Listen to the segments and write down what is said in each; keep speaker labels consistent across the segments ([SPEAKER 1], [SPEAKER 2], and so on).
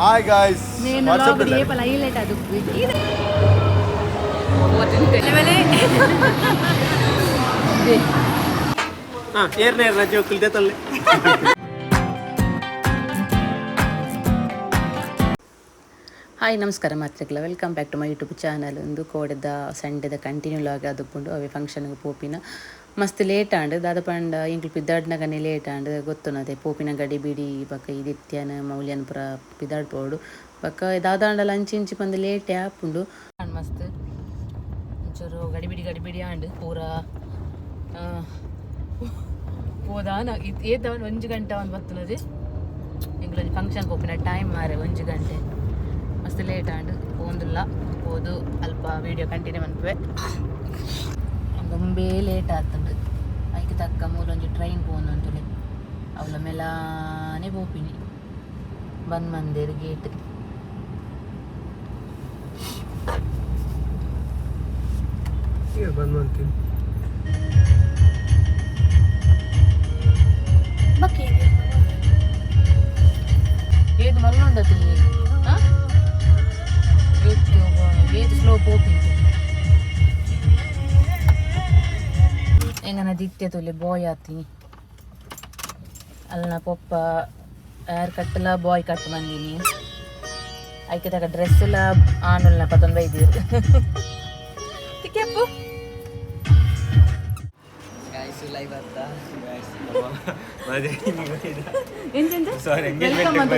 [SPEAKER 1] Hi guys.
[SPEAKER 2] WhatsApp highlight ಅದು.
[SPEAKER 3] ಏರ್ನ ಜೋಕುಲ್ ದೇತಲ್ಲೆ.
[SPEAKER 4] Hi, ನಮಸ್ಕಾರ ಮಾತ್ರಿಕಲ. Welcome back to my YouTube channel. ಒಂದು ಕೋಡೆದ ಸಂಡೆದ continue log ಅದು ಅವೇ ಫಂಕ್ಷನ್ಗೆ ಪೋಪಿನ ಮಸ್ತ್ ಲೇಟ್ ಆಂಡ್. ದಾದ ಪಂಡ ಎಂಕ್ಲು ಪಿದ್ದಾಡ್ನಗನೆ ಲೇಟ್ ಆಂಡ್. ಗೊತ್ತುನದೆ ಪೋಪಿನ ಗಡಿ ಬಿಡಿ ಬೊಕ ಇದಿತ್ಯನ ಮೌಲ್ಯನ ಪೂರ ಪಿದಾಡ್ ಪೋಡು. ಬೊಕ ದಾದಾಂಡಲ ಅಂಚಿ ಇಂಚಿ ಪಂದ್ ಲೇಟ್ ಆಪುಂಡು. ಮಸ್ತ್ ಒಂಚೂರು ಗಡಿಬಿಡಿ ಗಡಿಬಿಡಿ ಆಂಡ್ ಪೂರ. ಪೋದಾನ ಏತವನ್ ಒಂಜಿ ಗಂಟೆ ಅವನ್ ಬತ್ತುನದೆ. ಎಂಕ್ಲೊಂಜಿ ಫಂಕ್ಷನ್ ಪೋಪಿನ ಟೈಮ್ ಮಾರೆ ಒಂಜಿ ಗಂಟೆ. ಮಸ್ತ್ ಲೇಟ್ ಆಂಡ್. ಪೋಂದುಲ್ಲ, ಪೋದು ಅಲ್ಪ ವೀಡಿಯೋ ಕಂಟಿನ್ಯೂ ಮನ್ಪುವೆ. ಗೊಂಬೆ ಲೇಟ್ ಆತುಂಡು. ಐಕ್ ತಕ್ಕ ಮೂಲೊಂಜಿ ಟ್ರೈನ್ ಪೋಂದುಂತುಲೆ. ಅವಲ ಮೆಲಾನೆ ಪೋಪಿನಿ. ಬಂದ್ ಮಂದೇರು ಗೇಟ್.
[SPEAKER 3] ಬಂದ್ ಅಂತೀನಿ.
[SPEAKER 4] ಏದು ಮಲ್ಲುಂಡತಿ? ಏತು ಏತು slow ಪೋಪಿಂತು. ಎಂಗನ ದಿತ್ಯ ತುಲೆ boy ಆತೀನಿ. ಅಲ್ನ ಪೊಪ್ಪ hair ಕಟ್ಟಲ boy cut ಬಂದೀನಿ. ಐಕೆ ತಕ ಡ್ರೆಸ್ ಎಲ್ಲ ಆನುಲ್ನ ಪತೊಂದು ಬೈದೀರು ತಿಕ್ಕೆಪ್ಪು. ಎಂತೆಂತ?
[SPEAKER 3] ಸಾರಿ.
[SPEAKER 2] Welcome ಅಂತ.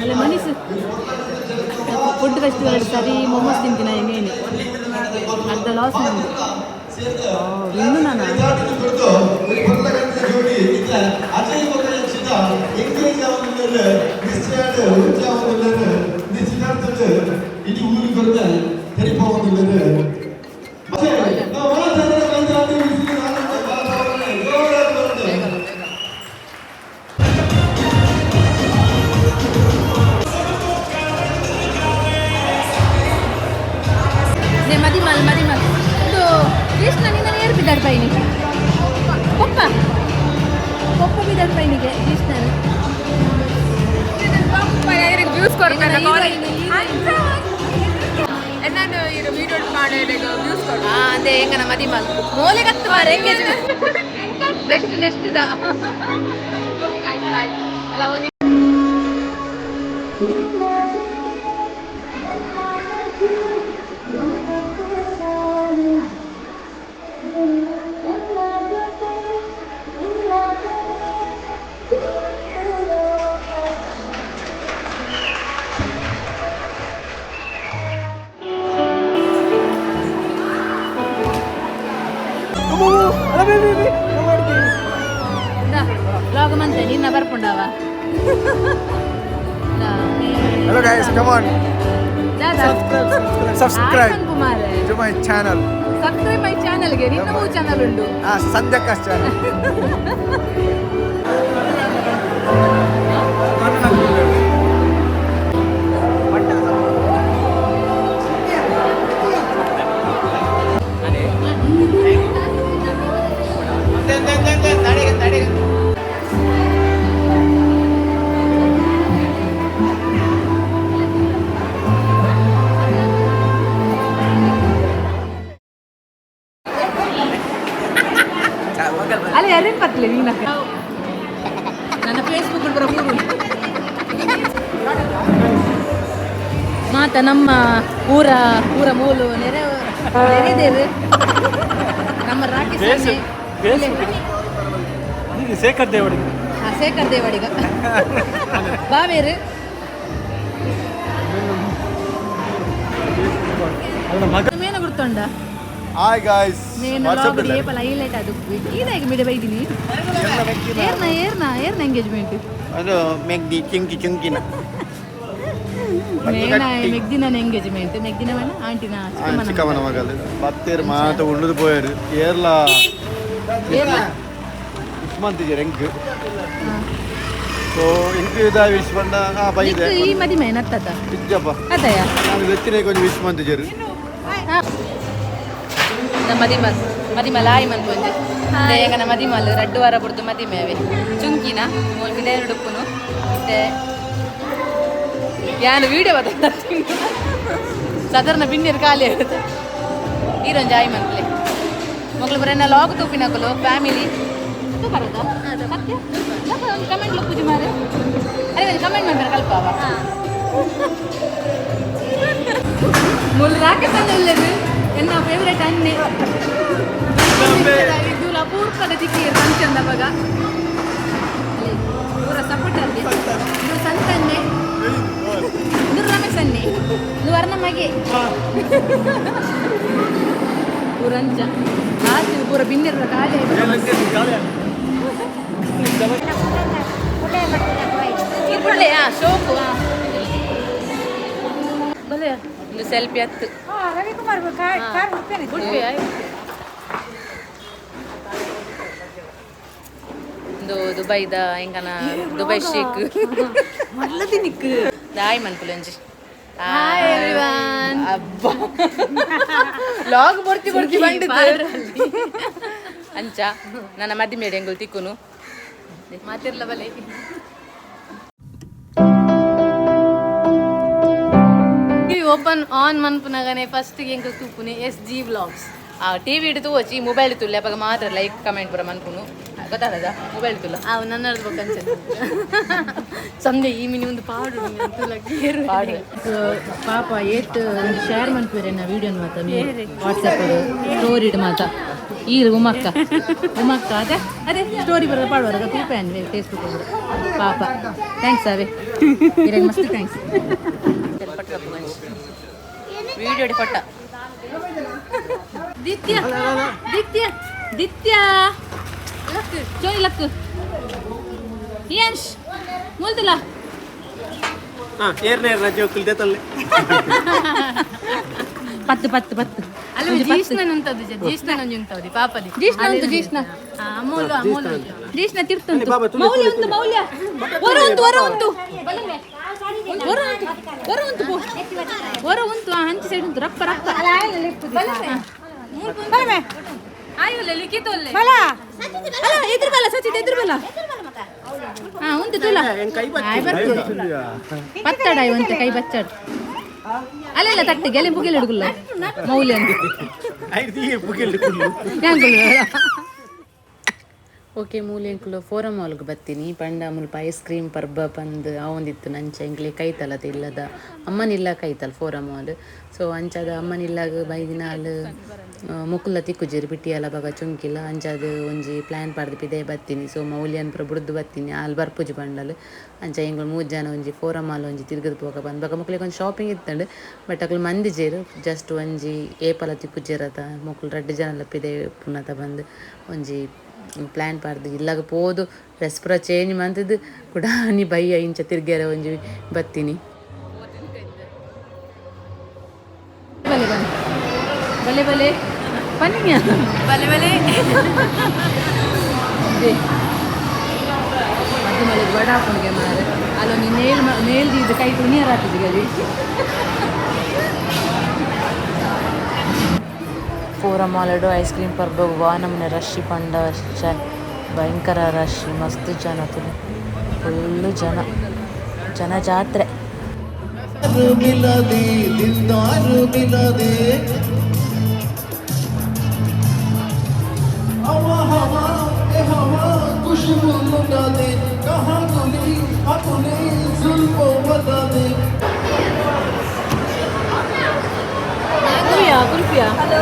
[SPEAKER 2] ಅಲ್ಲ ಮನೀಸ್, ಫುಡ್ ಫೆಸ್ಟಿವಲ್ ಸರಿ ಮೊಮೋಸ್ ತಿಂತೀನಿ ಹೆಂಗೇನೆ. ಅರ್ಧ ಲಾಸ್ ನಂದು ಇನ್ನು ನಾನು.
[SPEAKER 1] ಇಡೀ ಊರಿಗೆ ಬರುತ್ತೆ ತೆರಿಪಾವಂದಿಲ್ಲದೆ.
[SPEAKER 2] ನೇ ಮದಿಮಲ್ ಮದಿಮಲ್ ಇದು ಕೃಷ್ಣ ನಿನ್ನ ನೇರು ಬಿದ್ದಾಡ್ ಪೈನಿ. ಪೊಪ್ಪ ಪೊಪ್ಪ ಬಿದ್ದಾಡ್ ಪೈನಿಗೆ ಕೃಷ್ಣನ.
[SPEAKER 5] ವ್ಯೂಸ್ ಕೊಡ್ತಾರೆ. ನಾನು ಇದು ವಿಡಿಯೋ ಮಾಡಿ ವ್ಯೂಸ್ ಕೊಡು.
[SPEAKER 2] ಅದೇ ಹೆಂಗನ ಮದಿಮಲ್ ಮೋಲೆ ಕತ್ತು ಮಾರೆ. ಎಂಗೇಜ್ಮೆಂಟ್ ನೆಕ್ಸ್ಟ್ ನೆಕ್ಸ್ಟ್ ಇದ. ಲಾಗ್ ಮಂತೆ ನಿನ್ನ ಬರ್ಪುಂಡವ.
[SPEAKER 1] Hello guys, come on. Subscribe
[SPEAKER 2] Kumar
[SPEAKER 1] to my channel.
[SPEAKER 2] Subscribe my ಚಾನಲ್ಗೆ. ನಿನ್ನ ಮೂರು ಚಾನಲ್ ಉಂಟು.
[SPEAKER 1] ಸಂಧ್ಯಾ ಚಾನಲ್.
[SPEAKER 2] ಅಲ್ಲ, ಯಾರೇನು ಪತ್ಲೆ ನೀನ ನನ್ನ ಫೇಸ್ಬುಕ್ ಬರೋ ಮಾತ. ನಮ್ಮ ಊರ ಊರ ಮೂಲು ನೆರೆ ನೆರೆದೇರು ನಮ್ಮ ರಾಕೇಶ್ ಅಣ್ಣೆ.
[SPEAKER 3] ಶೇಖರ್ ದೇವಡಿಗೆ.
[SPEAKER 2] ಹಾ, ಶೇಖರ್ ದೇವಡಿಗ ಬಾವೇರು. ಮೇನ ಗುರ್ತುಂಡ.
[SPEAKER 1] Hi guys.
[SPEAKER 2] ಮೇನ
[SPEAKER 1] ವಾಟ್ಸಪ್
[SPEAKER 2] ಲಾಗ್ ಏಪಲ ಹೈಲೈಟ್ ಅದು. ಇದಾಗಿ ಮಿಡ ಬೈದಿನಿ. ಏರ್ನ ಏರ್ನ ಏರ್ನ ಎಂಗೇಜ್ಮೆಂಟ್?
[SPEAKER 6] ಅದು ಮೆಗ್ದಿ ಚಿಂಕಿ ಚುಂಕಿನ.
[SPEAKER 2] ಮೇನ ಮೆಗ್ದಿನ ಎಂಗೇಜ್ಮೆಂಟ್. ಮೆಗ್ದಿನ ಮೇನ ಆಂಟಿನ.
[SPEAKER 1] ಚಿಕ್ಕಮ್ಮನ ಮಗಲು. ಬತ್ತೇರು ಮಾತ ಉಂಡುದು ಪೋಯರು. ಏರ್ಲ
[SPEAKER 2] ಏರ್ಲ?
[SPEAKER 1] ವಿಶ್ ಮಂತಿಜೆರ್ ಎಂಕ್. ಸೊ ಎಂಕ್ ಇದ ವಿಶ್ ಪಂಡ ಆ ಬೈದೆ.
[SPEAKER 2] ಈ ಮದಿಮೆ ನತ್ತತ?
[SPEAKER 1] ಇಜ್ಜಪ್ಪ.
[SPEAKER 2] ಅದಯ.
[SPEAKER 1] ನಾನು வெತ್ತಿನೇ ಕೊಂಚ ವಿಶ್ ಮಂತಿಜೆರ್.
[SPEAKER 4] ಮದಿಮಲ್ ಮದಿಮಲ್ ಆಯ್ ಮನ್ಪು ಒಂಜಿ ಎಂಗನ ಮದಿಮಲ್ ರಡ್ಡು ವಾರ ಬುಡ್ದು ಮದಿಮೆ ಅವೆ ಚುಂಕಿನ ಮೂಲು ಪಿದಾಯಿ ಉಡುಪುನು ಮತ್ತೆ ಯಾನು ವೀಡಿಯೋ ಬತ್ತ ಸಾಧಾರಣ ಬಿನ್ನಿರು ಖಾಲಿ ಆಗುತ್ತೆ ಈರೊಂಜಿ ಆಯ್ ಮನ್ಪುಲೆ ಮೊಗಲು ಬರೆನ ಲಾಗ್ ತೂಪಿನಕುಲು ಫ್ಯಾಮಿಲಿ ಬರೋದಾ ಸತ್ಯ ಒಂದು ಕಮೆಂಟ್ ಲುಪ್ಪುಜಿ ಮಾರೆ ಅರೆ ಒಂದು ಕಮೆಂಟ್ ಮಾಡ್ತಾರೆ ಕಲ್ಪಾವ ಮುಲ್ ರಾಕೆಟ್ ಉಳ್ಳದು ಎನ್ನ ಫೇವ್ರೇಟ್ ಅನ್ನೆ ದೂರ ಅಪೂರ್ಪದ ತಿಕ್ಕಿ ಫಂಕ್ಷನ್ ಅವಾಗ ಪೂರ ಸಪೋರ್ಟ್ ಆಗಿ ಇದು ಸಂತನ್ನೆ ಇದು ರಮೇಶ್ ಅನ್ನೆ ಇದು ವರ್ಣಮಗೆ ಪೂರಂಚ ಲಾಸ್ಟ್ ಇದು ಪೂರ ಬಿನ್ನಿರ ಖಾಲಿ ಆಯ್ತು ಶೋಕು ಬಲೆ ಒಂದು ಸೆಲ್ಫಿ ಹತ್ತು
[SPEAKER 2] ರವಿಕುಮಾರ್ ಕಾರ್
[SPEAKER 4] ಉಡುಪಿ ಒಂದು ದುಬೈದ ಎಂಗನ ದುಬೈ ಶೇಕ್ ದಾಯ್ ಮನ್ಪುಲೆ ಒಂಜಿ
[SPEAKER 2] ಹಾಯ್ ಎವ್ರಿವನ್
[SPEAKER 4] ಅಬ್ಬಾ ಲಾಗ್ ಬರ್ತಿ ಬರ್ತಿ ಬಂಡಿದ್ದು ಅಂಚ ನನ್ನ ಮದಿ ಮೇಡ ಎಂಗುಲ್ ತಿಕ್ಕುನು
[SPEAKER 2] ಮಾತಿರ್ಲ ಬಲೆ ಓಪನ್ ಆನ್ ಮನ್ಪುನಗನೆ ಫಸ್ಟ್ ಎಂಕ ತೂಪುನೆ ಎಸ್ ಜಿ ವ್ಲಾಗ್ಸ್
[SPEAKER 4] ಆ ಟಿವಿ ಹಿಡಿದು ವಚ್ಚಿ ಮೊಬೈಲ್ ತುಲ್ಲ ಅವಾಗ ಮಾತ್ರ ಲೈಕ್ ಕಮೆಂಟ್ ಪೂರ ಮನ್ಪುನು ಗೊತ್ತಾಗದ ಮೊಬೈಲ್ ತುಲ್ಲ
[SPEAKER 2] ಅವು ನನ್ನ ಬೇಕಂಚ ಸಂಜೆ ಈ ಮಿನಿ ಒಂದು ಪಾಡು
[SPEAKER 4] ಪಾಡು ಪಾಪ ಏತ್ ಒಂದು ಶೇರ್ ಮನ್ಪುರೆ ನಾ ವಿಡಿಯೋ ಮಾತ ವಾಟ್ಸಪ್ ಸ್ಟೋರಿ ಇಡು ಮಾತ ಈರು ಉಮಕ್ಕ ಉಮಕ್ಕ ಅದೇ ಅದೇ ಸ್ಟೋರಿ ಬರೋದು ಪಾಡುವರ ತೂಪೆ ಅನ್ವೆ ಫೇಸ್ಬುಕ್ ಪಾಪ thanks ಅವೇ ಇರಾಗ ಮಸ್ತ್ thanks video ಪಟ್ಟ
[SPEAKER 2] ದಿತ್ಯ ದಿತ್ಯ ದಿತ್ಯ ಲಕ್ ಚೋಯ್ ಲಕ್ ಯಂಶ್ ಮುಲ್ತಲ
[SPEAKER 3] ಹಾಂ ಏರ್ನ ಏರ್ನ ಜೋಕುಲ್ ದೇತಲ್ಲೆ
[SPEAKER 4] ಪತ್ತು ಪತ್ತು ಪತ್ತು
[SPEAKER 2] ಅಲ್ಲ ಜೀಷ್ಣ ಉಂಟದು ಜೀಷ್ಣ ಉಂಟದು ಪಾಪದಿ
[SPEAKER 4] ಜೀಷ್ಣ ಉಂಟು ಜೀಷ್ಣ
[SPEAKER 2] ಅಮೂಲ್ ಅಮೂಲ್
[SPEAKER 4] ಜೀಷ್ಣ ತಿರ್ತುಂಟು ಮೌಲ್ಯ ಉಂಟು ಮೌಲ್ಯ ಹೊರ ಉಂಟು ಹೊರ ಉಂಟು ಹೊರ ಉಂಟು ಹೊರ ಉಂಟು ಪೋ ಹೊರ ಉಂಟು ಆ ಹಂಚಿ ಸೈಡ್ ಉಂಟು ರಪ್ಪ ರಪ್ಪ
[SPEAKER 2] ಆಯೋಲೆ ಲಿಖಿತ ಒಲ್ಲೆ
[SPEAKER 4] ಅಲ್ಲ ಎದುರು ಬಲ ಸಚಿತ್ ಎದುರು ಬಲ ಹಾ ಉಂಟು ತುಲ ಆಯ್ ಬರ್ತದೆ ಪತ್ತಡ ಇವಂತೆ ಕೈ ಬಚ್ಚಾಡು ಅಲ್ಲೆಲ್ಲ ತಟ್ಟೆ ಗೆಲೆ ಪುಗೆಲೆ ಹುಡುಗಲ್ಲ ಮೌಲ್ಯ ಅಂತ
[SPEAKER 3] ಐದು ಪುಗೆಲ್ ಕುಲ್ಲು
[SPEAKER 4] ಓಕೆ ಮೂಲೆಂಕುಲು ಫೋರಮ್ ಮಾಲ್ಗೆ ಬತ್ತೀನಿ ಪಂಡ ಮುಲ್ಪ ಐಸ್ ಕ್ರೀಮ್ ಪರ್ಬ ಪಂದ್ ಆವೊಂದಿತ್ತು ನಂಚ ಎಂಕ್ಲೆ ಕೈತಲದ ಇಲ್ಲದ ಅಮ್ಮನಿಲ್ಲ ಕೈತಲ್ ಫೋರಮ್ ಮಾಲ್ ಸೊ ಅಂಚಾದ ಅಮ್ಮನಿಲ್ಲಾಗ ಬೈದಿನಾಲ್ ಮುಕುಲ್ಲ ತಿಕ್ಕುಜೆರ್ ಬಿಟ್ಟಿಯಲ ಬಗ ಚುಂಕಿಲ್ಲ ಅಂಚಾದ ಒಂಜಿ ಪ್ಲ್ಯಾನ್ ಪಾಡ್ದು ಪಿದೆ ಬತ್ತೀನಿ ಸೊ ಮೌಲ್ಯನ್ ಪೂರ ಬುಡ್ದು ಬತ್ತೀನಿ ಆಲ್ ಬರ್ಪುಜಿ ಬಂಡಲ್ ಅಂಚ ಎಂಕುಲು ಮೂರು ಜನ ಒಂಜಿ ಫೋರಮ್ ಮಾಲ್ ಒಂಜಿ ತಿರ್ಗದ್ ಪೋಕ ಬಂದ್ ಬೊಕ ಮೊಕ್ಲೆಗ್ ಒಂಜಿ ಶಾಪಿಂಗ್ ಇತ್ತಂಡ್ ಬಟ್ ಅಕ್ಲು ಮಂದಿಜೆರ್ ಜಸ್ಟ್ ಒಂಜಿ ಏಪಲ ತಿಕ್ಕುಜೆರತ ಮೊಕುಲು ರಡ್ಡ್ ಜನ ಪಿದೆ ಪುನತ ಬಂದ್ ಒಂಜಿ ಪ್ಲ್ಯಾನ್ ಪಾಡ್ದು ಇಲ್ಲಾಗ ಪೋದು ಡ್ರೆಸ್ ಪೂರ ಚೇಂಜ್ ಮಂತದ್ದು ಕೂಡ ನೀ ಬಯ್ಯ ಇಂಚ ತಿರ್ಗ್ಯಾರ ಒಂಜಿ ಬತ್ತೀನಿ ಬಲೆ ಬಲೆ ಬಲೆ ಬಲೆ ಪನ್ನಿಯ
[SPEAKER 2] ಬಲೆ ಬಲೆ
[SPEAKER 4] ಮದ್ದು ಮಳೆಗೆ ವಡ ಹಾಕೊಂಡಿಗೆ ಮಾರೆ ಅಲ್ಲೊಂದು ನೇಲ್ ನೇಲ್ ಇದು ಕೈ ತುಣಿಯರ್ ಹಾಕಿದ್ವಿ ಗಲಿ
[SPEAKER 7] ಪೂರ ಮಾಲಡು ಐಸ್ ಕ್ರೀಮ್ ಪರ್ಬ ವಾ ನಮೂನೆ ರಶ್ ಪಂಡ ಛೆ ಭಯಂಕರ ರಶ್ ಮಸ್ತ್ ಜನ ತುಲು ಫುಲ್ಲು ಜನ ಜನ ಜಾತ್ರೆ.
[SPEAKER 8] मिला दे दिलदार मिला दे हवा हवा ए हवा खुशबू लुटा दे कहाँ तुली अपने जुल्फों बता दे.
[SPEAKER 4] ಕುಲ್ಫಿಯಾ ಕುಲ್ಫಿಯಾ
[SPEAKER 2] ಹಲೋ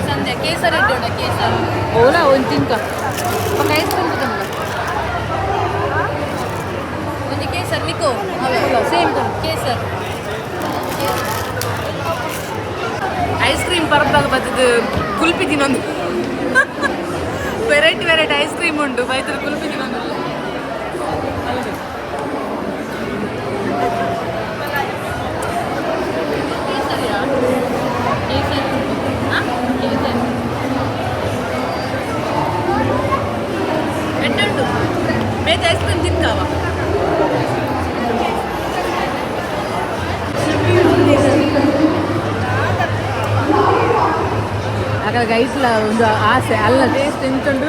[SPEAKER 2] ಸಂಧ್ಯಾ ಕೇಸರಿ ಇಟ್ಟೋಣ ಕೇಸರಿ
[SPEAKER 4] ಓಲಾ ಒಂದು ತಿನ್ಕ ಪಕ್ಕ ಐಸ್ ಕ್ರೀಮ್ ತಿನ್ಕ
[SPEAKER 2] ಒಂಜಿ ಕೇಸರ್ ನಿಕೋ
[SPEAKER 4] ಸೇಮ್
[SPEAKER 2] ಕೇಸರ್
[SPEAKER 5] ಐಸ್ ಕ್ರೀಮ್ ಪರ್ಬಾಗ ಬತ್ತದು ಕುಲ್ಪಿ ತಿನ್ನೊಂದು ವೆರೈಟಿ ವೆರೈಟಿ ಐಸ್ ಕ್ರೀಮ್ ಉಂಟು ಬೈತರು ಕುಲ್ಪಿ ತಿನ್ನೊಂದು. ಎಟ್ಟುಂಟು ಬೇತೆ ಐಸ್ ಕ್ರೀಮ್ ತಿನ್ಕಾವ.
[SPEAKER 2] ಐಟ್ಲ ಒಂದು ಆಸೆ ಅಲ್ಲ ಟೇಸ್ಟ್ ಎಂತುಂಡು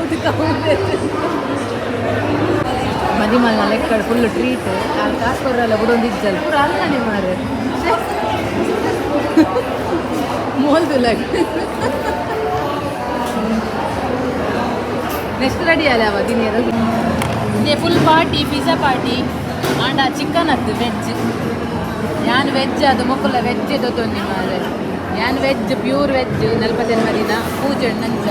[SPEAKER 2] ಮದಿಮಲ್ನ ಲೆಕ್ಕಡ್ ಫುಲ್ ಟ್ರೀಟ್ ಅಲ್ಲಿ ಕಾಸು ಕೊರಲ್ಲ ಬಿಡೊಂದು ಇಜ್ಜಲ್ ಪೂರ ಅಲ್ಲನೆ ಮಾರೆ ಮೋಲ್ದು ನೆಕ್ಸ್ಟ್ ರೆಡಿ ಅಲ್ಲ ಅವ ದಿನ ಫುಲ್ ಪಾರ್ಟಿ ಪಿಜ್ಜಾ ಪಾರ್ಟಿ ಆಂಡ ಚಿಕನ್ ಅತ್ತು ವೆಜ್ ಯಾನ್ ವೆಜ್ ಅದು ಮೊಕ್ಕುಲ ವೆಜ್ ದೊತ್ತೊಂದಿ ಮಾರೆ ಯಾನ್ ವೆಜ್ ಪ್ಯೂರ್ ವೆಜ್ ನಲ್ಪತ್ತೆನ್ ಮದಿನ ಪೂಜೆ ನಂಜ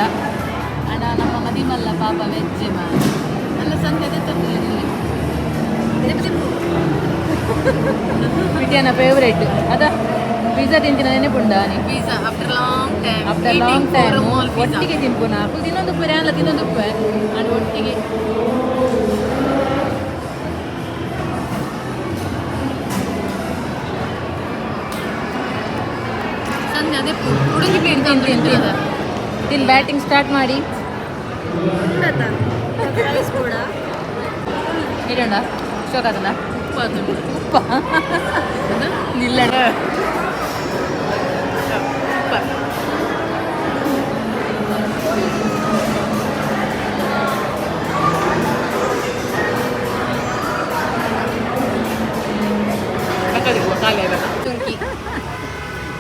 [SPEAKER 2] ಆಂಡ ನಮ್ಮ ಮದಿಮಲ್ಲ ಪಾಪ ವೆಜ್ ಮಾರೆ ಅಲ್ಲ ಸಂಜೆ ವಿದ್ಯಾನ ಫೇವ್ರೇಟ್ ಅದ ಪಿಜ್ಜಾ ತಿಂತಿನ ನೆನಪುಂಡ ನೀ
[SPEAKER 5] pizza after long time
[SPEAKER 2] after long time ಒಟ್ಟಿಗೆ ತಿನ್ಪುನ ತಿನ್ನೊಂದು ಉಪ್ಪು ಅಲ್ಲ ತಿನ್ನೊಂದು ಉಪ್ಪು ನಾನು ಒಟ್ಟಿಗೆ
[SPEAKER 5] ಸಂಜೆ ಅದೇ ಹುಡುಗಿ
[SPEAKER 2] ತಿನ್ ತಿನ್ ತಿನ್ ತಿನ್ ಬ್ಯಾಟಿಂಗ್ ಸ್ಟಾರ್ಟ್ ಮಾಡಿ ಇಡೋಣ ಶೋಕ್ ಅದನ್ನ ಉಪ್ಪ ನಿಲ್ಲಣ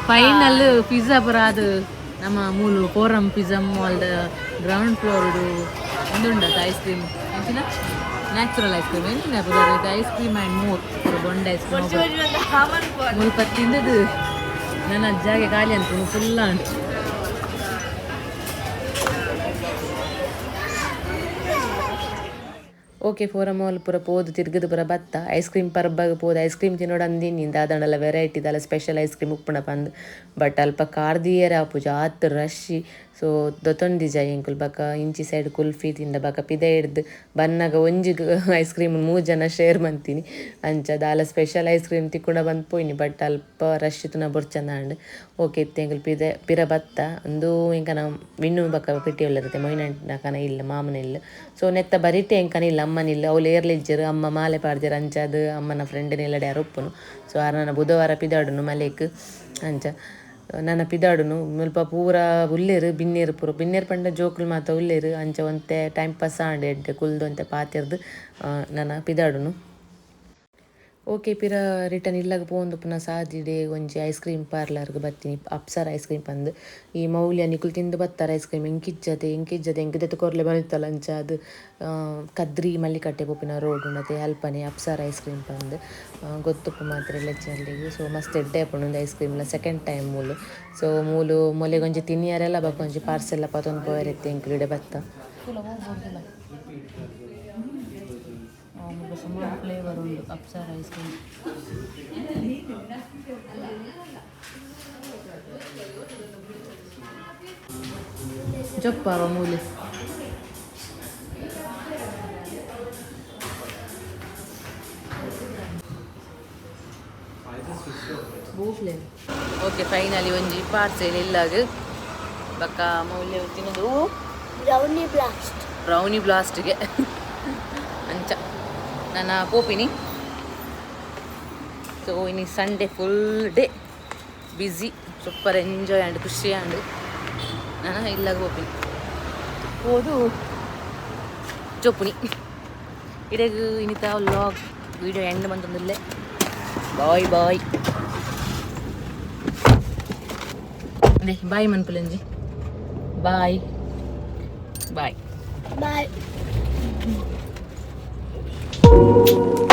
[SPEAKER 2] ಫೈನಲ್ ಪಿಜ್ಜಾ ಪುರ ಅದು ನಮ್ಮ ಮೂಲು ಫೋರಮ್ ಪಿಜ್ಜಾ ಮಾಲ್ದ ಗ್ರೌಂಡ್ ಫ್ಲೋರ್ ಉಂದುಂಡತ ಐಸ್ ಕ್ರೀಮ್ ಎಂಚಿನ ನ್ಯಾಚುರಲ್ ಐಸ್ ಕ್ರೀಮ್ ಎಂಚಿನ ಐಸ್ ಕ್ರೀಮ್ ಆ್ಯಂಡ್ ಮೋರ್ ಪೂರ ಬೊಂಡ ಐಸ್ ಕ್ರೀಮ್ ಮುಲ್ಪ ತಿಂದದು ನನ್ನ ಜಾಗೆ ಖಾಲಿ ಅಂತ ಫುಲ್ ಉಂಟು.
[SPEAKER 4] ಓಕೆ ಫೋರಮ್ ಮಾಲ್ ಪೂರ ಪೋದು ತಿರ್ಗದು ಪೂರ ಬತ್ತ ಐಸ್ ಕ್ರೀಮ್ ಪರ್ಬಾಗ ಪೋದು ಐಸ್ ಕ್ರೀಮ್ ತಿನ್ನೋಡು ಅಂದಿನಿ ದಾದಂಡಲ ವೆರೈಟಿ ದಾಲ ಸ್ಪೆಷಲ್ ಐಸ್ ಕ್ರೀಮ್ ಉಪ್ಪುಣ ಪಂದ್ ಬಟ್ ಅಲ್ಪ ಕಾರ್ದಿಯರ ಆಪುಜ ಆತ್ ರಶ್ ಸೊ ದೊತೊಂದಿಜ ಎಂಕುಲು ಬಕ ಇಂಚಿ ಸೈಡ್ ಕುಲ್ಫಿ ತಿಂದ ಬಕ ಪಿದ ಹಿಡ್ದು ಬನ್ನಗ ಒಂಜಿ ಐಸ್ ಕ್ರೀಮ್ ಮೂರು ಜನ ಶೇರ್ ಮಂತೀನಿ ಅಂಚ ದಾಲ ಸ್ಪೆಷಲ್ ಐಸ್ ಕ್ರೀಮ್ ತಿಕ್ಕುಂಡ ಬಂದು ಪೋಯಿನಿ ಬಟ್ ಅಲ್ಪ ರಶ್ ತುನ ಬೊರ್ಚಂದ ಅಂಡ್ ಓಕೆ ಇತ್ತೆ ಎಂಕುಲು ಪಿದ ಪಿರ ಬತ್ತ ಅಂದು ಎಂಕನ ವಿಣ್ಣು ಬಕ್ಕ ಪಿಟ್ಟಿ ಉಲ್ಲರುತ್ತೆ ಮೊಯ್ನಕನ ಇಲ್ಲ ಮಾಮನ ಇಲ್ಲ ಸೊ ನೆತ್ತ ಬರಿಟೆ ಎಂಕನ ಇಲ್ಲ ಅಮ್ಮನಿಲ್ಲ ಅವ್ಲು ಏರ್ಲಿಜ್ಜರು ಅಮ್ಮ ಮಾಲೆ ಪಾಡ್ಜರು ಅಂಚಾದ ಅಮ್ಮನ ಫ್ರೆಂಡ್ ನೆಲ್ಲಡೆ ಯಾರು ಒಪ್ಪುನು ಸೊ ಆರ್ ನನ್ನ ಬುಧವಾರ ಪಿದಾಡುನು ಮಲೇಕ್ ಅಂಚ ನನ್ನ ಪಿದಾಡುನು ಮುಲ್ಪ ಪೂರ ಉಲ್ಲೇರು ಬಿನ್ನೇರು ಪೂರ ಬಿನ್ನೇರು ಪಂಡ ಜೋಕುಲು ಮಾತ ಉಲ್ಲೇರು ಅಂಚ ಒಂತೆ ಟೈಮ್ ಪಾಸ್ ಆಂಡ್ ಎಡ್ಡೆ ಕುಲ್ದು ಒಂತೆ ಪಾತೆರ್ದು ನನ್ನ ಪಿದಾಡುನು. ಓಕೆ ಪಿರ ರಿಟರ್ನ್ ಇಲ್ಲಾಗ ಪೋಂದು ಪುನಃ ಸಾದಿಡೆ ಒಂಜಿ ice cream ಪಾರ್ಲರ್ಗೆ ಬತ್ತೀನಿ Apsara ice cream ಪಂದ್ ಈ ಮೌಲ್ಯ ನಿಕುಲು ತಿಂದು ಬತ್ತಾರೆ ಐಸ್ ಕ್ರೀಮ್ ಎಂಕಿಜ್ಜತೆ ಎಂಕಿಜ್ಜತೆ ಎಂಕಿದತೆ ಕೊರ್ಲೆ ಬನಿತ್ತಲ್ಲ ಅಂಚ ಅದು ಕದ್ರಿ ಮಲ್ಲಿಕಟ್ಟೆ ಪೋಪಿನ ರೋಡ್ ಉಂಡತೆ ಅಲ್ಪನೆ ಅಪ್ಸರ್ ಐಸ್ ಕ್ರೀಮ್ ಪಂದ್ ಗೊತ್ತುಪ್ಪು ಮಾತ್ರ ಲೆಚ್ಚಲ್ಲಿಗೆ ಸೊ ಮಸ್ತ್ ಎಡ್ಡೆ ಆಪುಂಡು ಐಸ್ ಕ್ರೀಮ್ಲ ಸೆಕೆಂಡ್ ಟೈಮ್ ಮೂಲು ಸೊ ಮೂಲು ಮೊಲೆಗೊಂಜಿ ತಿನ್ನಿಯರೆಲ್ಲ ಬೊಕ ಒಂಜಿ ಪಾರ್ಸೆಲ್ಲ ಪತೊಂದು ಪೋಯೆರೆ ಎಂಕುಲು ಇಡೆ ಬತ್ತ.
[SPEAKER 7] ಸುಮಾರು ಫ್ಲೇವರ್ ಉಂಟು ಅಪ್ಸರ್ ಐಸ್ ಕ್ರೀಮ್.
[SPEAKER 2] ಜಪ್ಪಾವ ಮೂಲೆ
[SPEAKER 4] ಓಕೆ ಫೈನಲಿ ಒಂಜಿ ಪಾರ್ಸೆಲ್ ಇಲ್ಲಾಗ ಬಕ್ಕ ಮೌಲ್ಯ ತಿನ್ನೋದು
[SPEAKER 9] ಬ್ರೌನಿ ಬ್ಲಾಸ್ಟ್
[SPEAKER 4] ಬ್ರೌನಿ ಬ್ಲಾಸ್ಟ್ಗೆ ಅಂಚ ನನ್ನ ಪೋಪಿನಿ. ಸೊ ಇನಿ Sunday full day busy super enjoy and ಖುಷಿ ಆಂಡ್ ನಾನು ಇಲ್ಲಾಗ ಪೋಪಿನಿ ಹೋದು ಚೊಪ್ಪುನಿ ಇಡೆಗ್ ಇನ್ನಿತ ವ್ಲಾಗ್ ವಿಡಿಯೋ ಎಂಡ್ ಬಂತಂದಿಲ್ಲೆ. ಬಾಯ್ ಬಾಯ್ ಅದೇ ಬಾಯ್ ಮನ್ಪುಲಂಜಿ bye bye
[SPEAKER 9] bye.
[SPEAKER 4] Thank you.